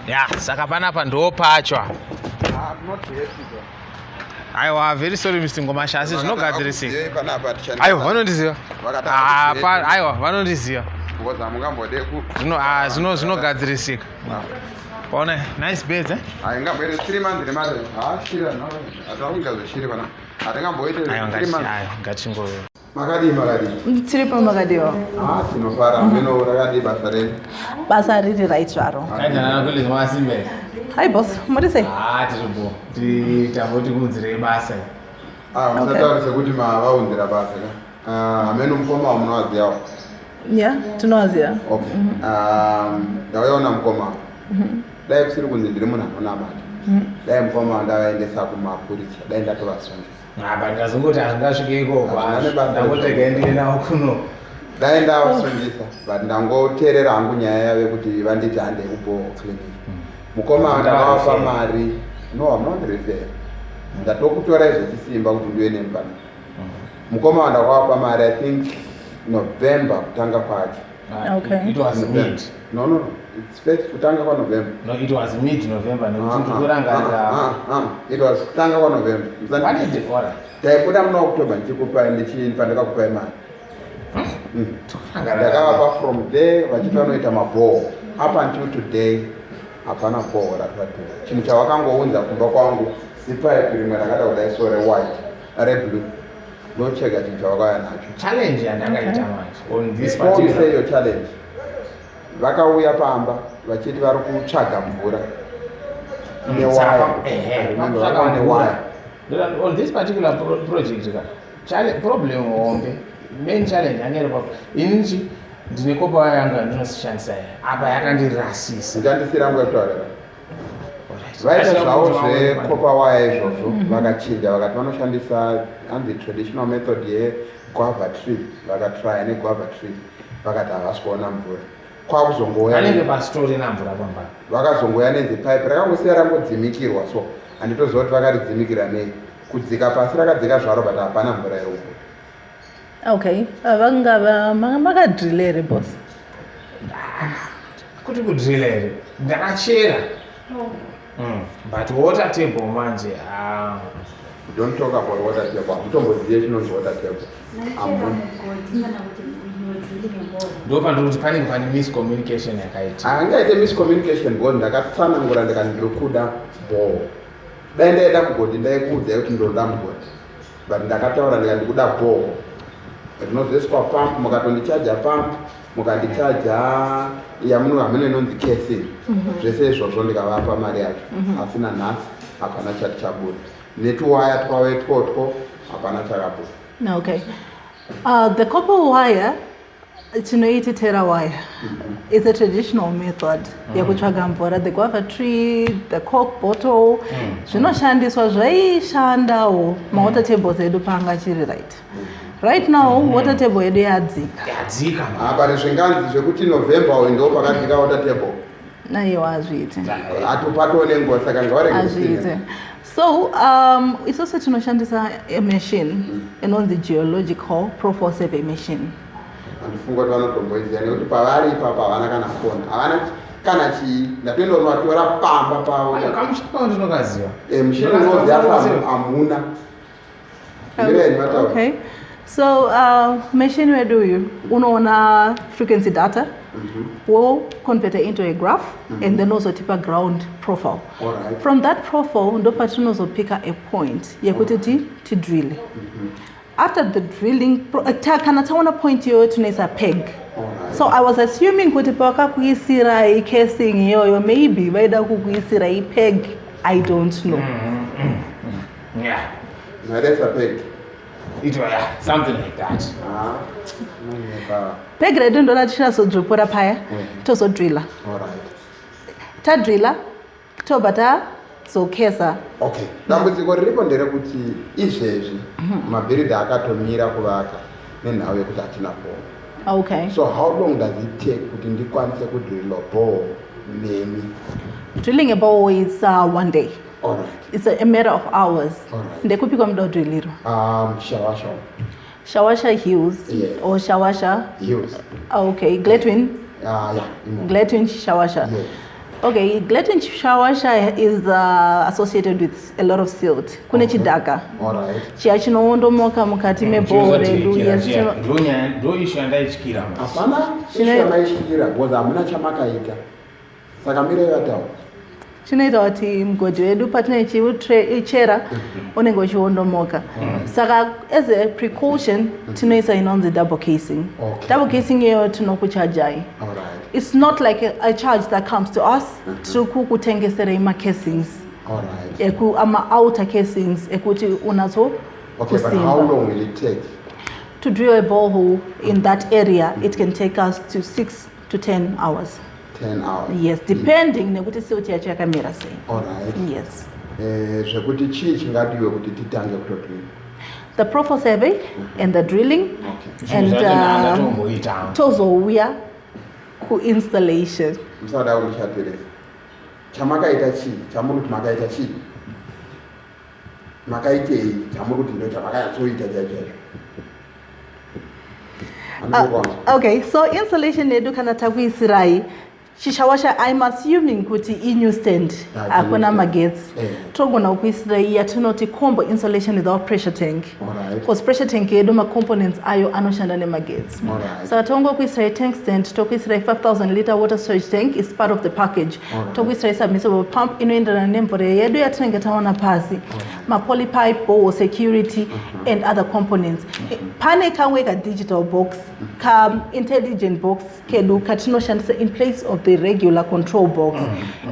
Ya, saka panapa ndo pacho apa. I'm not happy though. Aiwa, very sorry, Mr Ngomasha, asi zvinogadzirisika. Vakati panapa tichandisa- Aiwa, vanondiziva. Vakati Ah, hakuzive. aiwa, vanondiziva. Because hamungambode ku Zvino ah, zvinogadzirisika. Paona nice beds, eh? Haingamboite 3 months nemari haashiri. Hatakuita zveshiri pana, hatingamboite Aiwa. 3 Ngati months. Aiwa, ngatingo. Makadii, makadii? Tiripo, makadiwa? Ha, tinofara mino. Rakadii basa renyu? Basa riri right zvaro. Kajanana kule masimbe. Hi boss, muri sei? Ah, tiripo. Tamboti kunzire basa. Ah, musataura sekuti mavaunzira basa ka. Ah, hameno mukoma wamunowaziyawo. Ya, tinowaziva. Okay. Ndauyaona mukoma. Dai kusiri kunzi ndiri munhu anonamata, dai mukoma ndavaendesa kumapurisa, dai ndatovasungisa. Apa ndazongoti handingasvike ikoko. Hazvina nebasa. Ndangotega ndine nawo kuno. Dai ndavasungisa, but ndangoteerera hangu nyaya yave kuti vanditi handei kuborehole clinic. Mukoma, ndakavapa mari. No, hamunondirefera, ndatokutorai zvechisimba kuti ndive nemi pano. Mukoma, ndakavapa mari, I think November kutanga kwacho. Ah, Okay. It was mid. No, it's first kutanga kwaNovember. No, it was mid November, nekuti ndikurangarira. It was kutanga kwaNovember. What is the order? Taibuda muna October ndichikupai, pandakakupai mari. Ndakavapa from there vachiti vanoita maborehole. Up until today hapana borehole rativatura. Chinhu chavakangounza kumba kwangu ipaipi rimwe rakada kudai so, rewhite, reblue, ndochega chinhu chavakauya nacho. Challenge yandakaita manje on this Before you say particular your challenge, vakauya pamba vachiti vari kutsvaga mvura newaya. Remember, Pakutsvaga vakauya mvura. newaya. On this particular project ka, problem hombe, main challenge yanga iri papo, inini ndine copper wire yangu yandinoshandisa apa, yakandirasisa. Ndichandisira nguva yekutaurira. Vaita zvavo zvecopper wire izvozvo, vakachinja, vakati vanoshandisa anzi traditional method yeguava tree. Vakatrya neguava tree, vakati havasi kuona mvura. Kwakuzongouya Panenge pasitorina mvura pamba. Vakazongouya nezipipe rakangosiya rangodzimikirwa, so handitoziva kuti vakaridzimikira nei kudzika pasi. Rakadzika zvaro, but hapana mvura iri kubuda. Okay. Vangava makadrilla here, boss? Kuti kudrilla here, ndakachera. But water table manje, ah. Don't talk about water table. Hamutombozive chinonzi water table. Hamuna. Ndo pandiri kuti panenge pane miscommunication yakaita. Hangaite miscommunication because ndakatsanangura ndikati ndiri kuda borehole. Dai ndaida mugodhi, ndaikuudzai kuti ndinoda mugodhi, but ndakataura ndikati ndikuda borehole rinozoiswa pump. Mukatondichaja pump, mukandichaja yamuno, hameno inonzi casing, zvese izvozvo ndikavapa mari yacho, asi nanhasi hapana chati chabuda. Netuwaya twave twotwo, hapana chakabuda. Okay. The copper wire tinoiti tera wire. It's a traditional method yekutsvaga mvura. The guava tree, the Coke bottle, zvinoshandiswa, zvaishandawo mawater tables edu paanga achiri right. Right now water table yedu yadzika. Yadzika. Apa zvinganzi zvekuti November uyu ndo pakadzika water table? Naiwa, hazviiti. Hatopatone nguva, saka ngavarege. Hazviiti. So isusu tinoshandisa a machine inonzi geological profile survey machine. Handifunga kuti vanotomboiziva, nekuti pavari ipapo havana kana foni, havana kana chii. Ndatoenda unovatora pamba pavo. Kamushina ndinokaziva. Mushini unoziva hamuna. Mireni vataura. Okay, so machine wedu uyu unoona frequency data, wo convert into a graph and then ozotipa ground profile. From that profile ndopatinozopika a point yekuti tidrille. After the drilling, kana taona point iyoyo, tinoisa peg. So I was assuming kuti pavakakuisirai casing iyoyo, maybe vaida kukuisirai peg. I don't know. Mairesa peg? It was, yeah, something like that. Ah, nonyepa. Peg redu ndo ratichazodzvopora paya, tozodrilla. Tadrilla, tobva tazokesa. Okay, dambudziko riripo nderekuti izvezvi mabhiridha akatomira kuvaka nenhau yekuti hatina borehole. So how long does it take kuti ndikwanise kudrilla borehole nemi? Drilling a borehole is one day. It's a matter of hours. Ndekupi kwamuda kudrillirwa? Shawasha. Shawasha Hills? Yes. Or Shawasha? Hills. Okay, Gletwin? Yeah, imo. Gletwin, Shawasha. Yes. Okay, Gleton Shawasha is associated with a lot of silt. Kune chidhaka. Chiya chinoondomoka mukati mebhoho redu. Yes, ndo issue yandaityira. Hapana issue yamaityira because hamuna chamakaita, saka mirai vataura. Chinoita kuti mugodhi wedu patinenge unenge uchiondomoka. Saka as a precaution tinoisa inonzi double casing. Double casing iyoyo tinokuchajai. It's not like a charge that comes to us. Tiri kukutengeserei macasings eku ama-outer casings ekuti unatso Okay, but how long will it take? To drill a borehole in that area, it can take us to 6 to 10 hours. 10 hours? Yes, depending nekuti silt yacho yakamira sei. Yes. Zvekuti chii chingadiwe kuti titange kutodrilla? The profile survey and the drilling and Ndatomboita. Tozouya kuinstallation. Musada kundishatirisa. Chamakaita chii? Chamuri kuti makaita chii? Makaitei chamuri kuti ndo chamakanyatsoita chaizvo chaizvo? Okay, so installation yedu, kana takuisirai chishawasha, I'm assuming kuti inew stand, Ah, hakuna new stand. magetsi, togona kukuisirai yatinoti combo installation without pressure tank, because pressure tank yedu, macomponents ayo anoshanda nemagetsi. Saka tongokuisirai tank stand, tokuisirai 5000 liter water storage tank is part of the package, tokuisirai submersible pump inoenderana nemvura yedu yatinenge taona pasi, mapolypipe, borehole security and other components. Pane kamwe kadigital box, ka-intelligent box kedu katinoshandisa in place of the regular control box.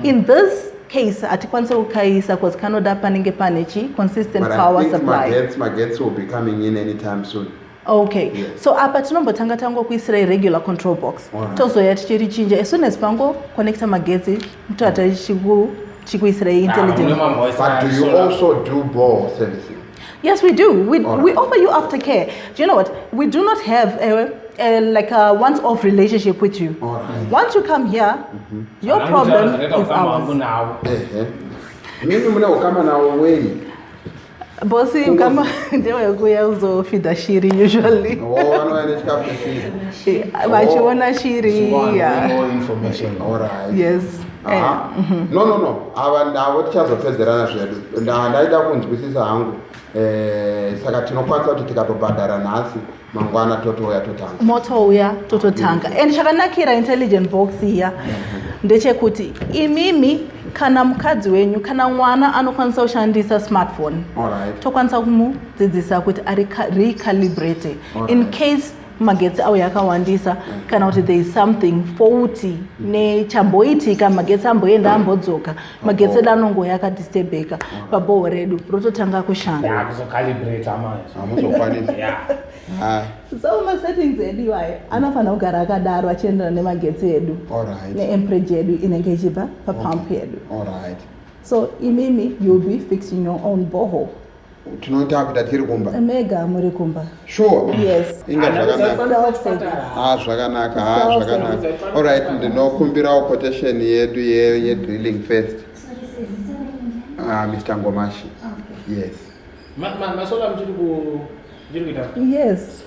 In this case hatikwanisi kukaisa because kanoda panenge pane chi consistent But I power think supply. magetsi will be coming in anytime soon. Okay. Yes. So apa tinombotanga tangokuisirai regular control box, tozoya tichirichinja as soon as pango connecta magetsi, toata tichikuisirai intelligent. But do you also do borehole servicing? Yes, we do. We offer you aftercare. Do you know what? We do not have a like a once-off relationship with you. Once you come here, your problem is ours. Nawo. Ehe, mimi mune ukama nawo wei? Bosi, ukama ndewekuya uzofidha shiri usually. O, vanouya nechikafu cheshiri? Vachiona shiri, yeah. Information. Yes. Aha. No, ava ndavo tichazopedzerana zvedu. Ndaida kunzwisisa hangu. Saka tinokwanisa kuti tikatobhadhara nhasi, mangwana totouya totanga? Motouya tototanga. And chakanakira intelligent box iya ndechekuti imimi kana mukadzi wenyu kana mwana anokwanisa kushandisa smartphone, tokwanisa kumudzidzisa kuti ari recalibrate in case magetsi auya akawandisa kana kuti there is something faulty nechamboitika, magetsi amboenda ambodzoka, magetsi edu anongoya akadisturbeka, paborehole redu rototanga kushanda. Yakuzocalibrata manje. Hamuzokwanisi. Hai. So masettings edu iwayo anofanira kugara akadaro achienderana nemagetsi edu neamperage yedu inenge ichibva papump yedu. So imimi, you'll be fixing your own borehole. Tinoita kuita tiri kumba? Mega muri kumba. Sure? Yes. Inga zvakanaka. Self-service. Ha, zvakanaka, ha, zvakanaka. Alright, ndinokumbirawo quotation yedu yedrilling first. Mr Ngomashi. Yes. Masolar muchiri kuita? Yes.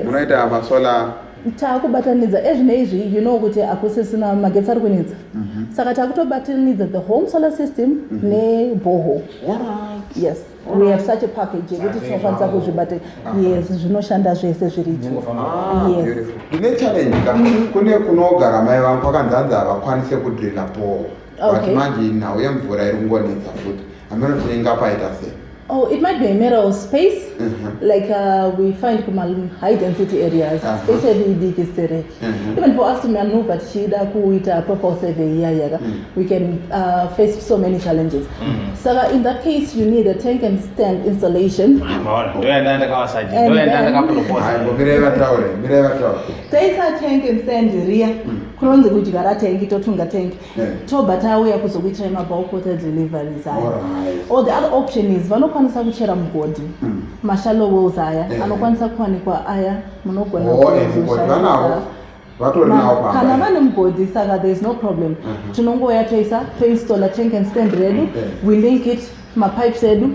Munoita masolar? Taakubatanidza ezvino izvi, you know kuti hakusisina magetsi ari kunetsa, saka taakutobatanidza the home solar system neborehole. Yes, we have such a package yekuti tinokwanisa kuzvibata. Yes, zvinoshanda zvese zviri two. Ah, Yes. beautiful. Ndine challenge ka. Kune kunogara mai vangu kwakanzanzi havakwanise kudrilla borehole, but manje nhau yemvura iri kungonetsa futi. Hameno kuti ingapaita sei. Oh, it might be a matter of space, like we find kuma high density areas, especially idiki stereki. Even for us to maneuver tichida kuita proper survey iya yaka, we can face so many challenges. Saka in that case, you need a tank and stand installation. Maona, ndoyanda ndakavasaji, And ndoyanda ndakaproposa. Hayi, mirai vataure, mirai vataure. Taisa tank and stand riya, kunonzi kudyara tanki, totunga tanki, tobva tauya kuzokuitirai mabulk water deliveries aya. Or the other option is vanokwanisa kuchera mugodhi, mashallow wells aya anokwanisa kuwanikwa aya, munogona Oh, mugodhi vanawo, vatori nawo kana pamba. vane mugodhi, saka there is no problem. Tinongouya toisa, toinstalla tank and stand redu, we link it mapipes edu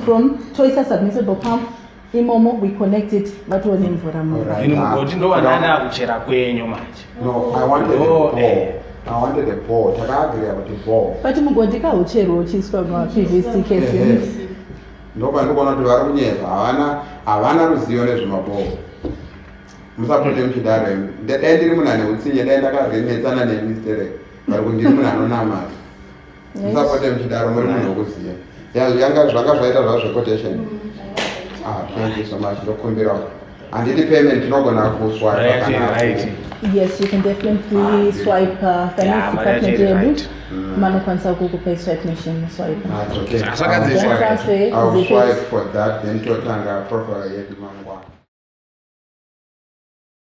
from, toisa submersible pump imomo, we connect it, vatova nemvura mumba. Ini mugodhi ndovanana kuchera kwenyu manje. No, I wanted a Oh, borehole. I wanted a bore. Takaagriya kuti bore. But mugodhi kaucherwa uchiiswa maPVC casings. Ndopandikuona kuti vari kunyepa, havana ruzivo nezvemabhoo. Musapote muchidaro imi. Dai ndiri munhu ane utsinye, dai ndakarenetsana nemi sterek, but kuti ndiri munhu anonamata. Musapote muchidaro, muri munhu wekuziva. Yanga zvanga zvaita zvazvo zvequotation. Ah, thank you so much. Ndokumbirawo, handidi payment, tinogona kuswipe kana Right. Yes, you can definitely swipe finance Yeah, department mari yedu right. Manokwanisa kukupa swipe machine, swipe. Ah, it's okay. Zvakagadzirwa. Bank transfer, I'll zip it. swipe for that, then totanga profile yedu mama.